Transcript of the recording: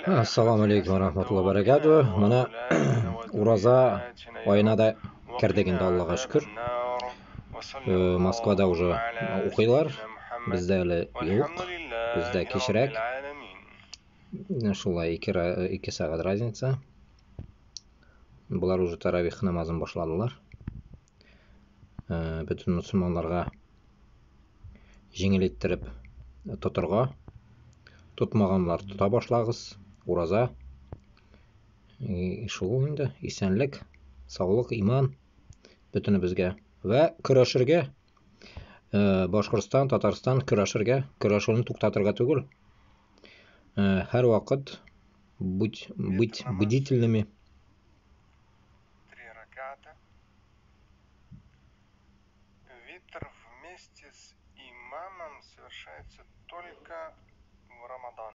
Ассаламу алейкум ва рахматуллахи ва баракатуh. Менә ураза аена да кердек инде, Аллага шөкер. Москвада уже укыйлар. Бездә әле юк. Бездә кичрәк. Шулай 2 сәгать разница. Болар уже таравих намазын башладылар. Бөтен мөселманнарга җиңел иттереп тотырга. Тотмаганлар тота башлагыз. Ураза. Шул инде исәнлек, саулык, иман бөтенебезгә вә көрәшергә. Башкортстан, Татарстан көрәшергә, көрәшүне туктатырга түгел. Һәр вакыт быть бдительными. 3 раката. Витр вместе с имамом совершается только в Рамадан.